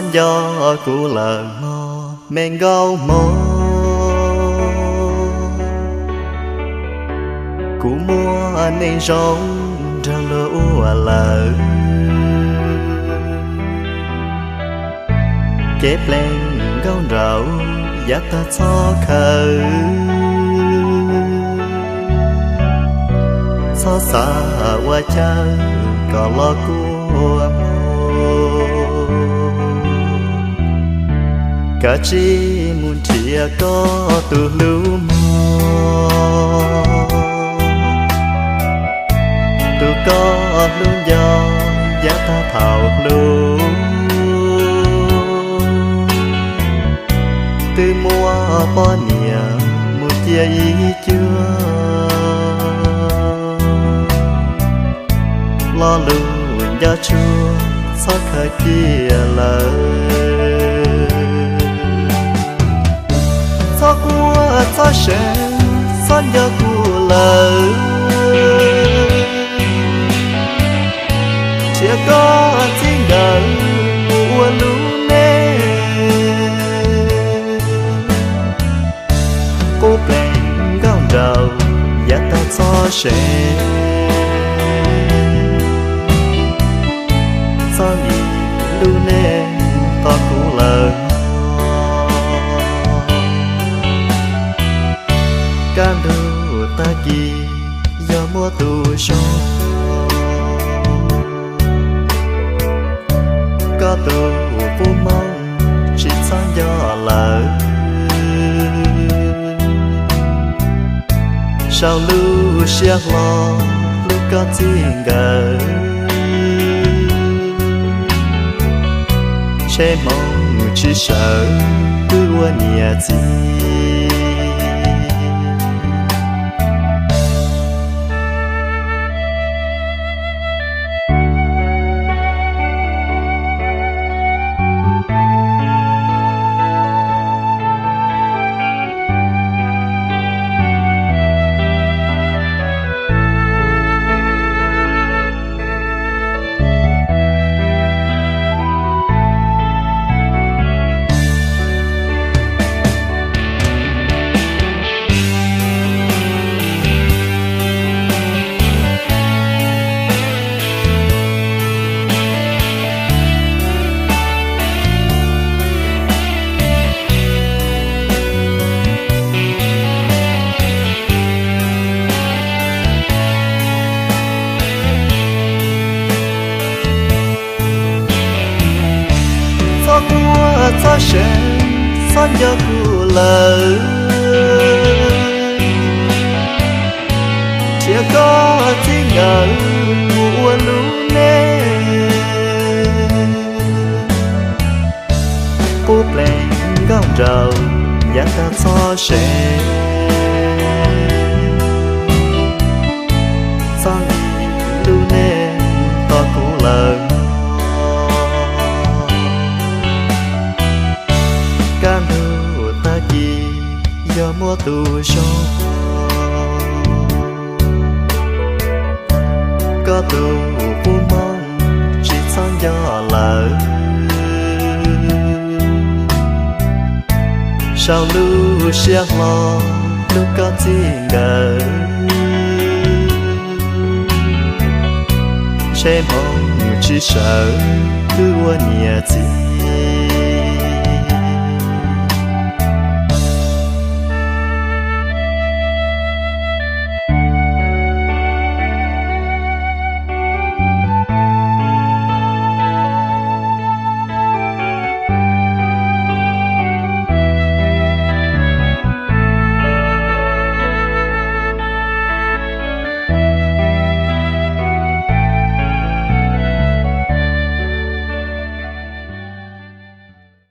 nco kuv lawm mog me nkauj hmoob. Kuv muaj neej zoo nrog luag ua lawm. Kev pleev nkauj nraug yav tag txhob khaws. Txhob xav ua chaw kom los kua muag. Kav tsij mus nrhiav koj tus hlub mog, tus koj hlub nco yav tag thaum hlub. Twb muaj poj niam mus cia ib cuag, lo lus nco tshua txhob khaws cia lawm. Txhob quaj txhob seev, txhob nco kuv lawm. Nrhiav koj txij nkawm mus ua lub neej. Qub pleev nkauj nraug yav tag txhob seev. Txhob lim lub neej tos kuv lawm. Kaj ntug tag kis yog muaj tus zoo, koj tus kua muag tsis txhob nco lawm. Saum lub siab hlo hlub koj txij nkawm, ntshe hmoov tsis sawv twb ua niam txiv. Txhob quaj txhob seev, txhob nco kuv lawm. Nrhiav koj txij nkawm mus ua lub neej. Qub pleev nkauj nraug yav tag txhob seev. Txhob lim lub neej tos kuv lawm. Kaj ntug tag kis yog muaj tus zoo, koj tus kua muag tsis txhob nco lawm. Saum lub siab hlo hlub koj txij nkawm, ntshe hmoov tsis sawv twb ua niam txiv.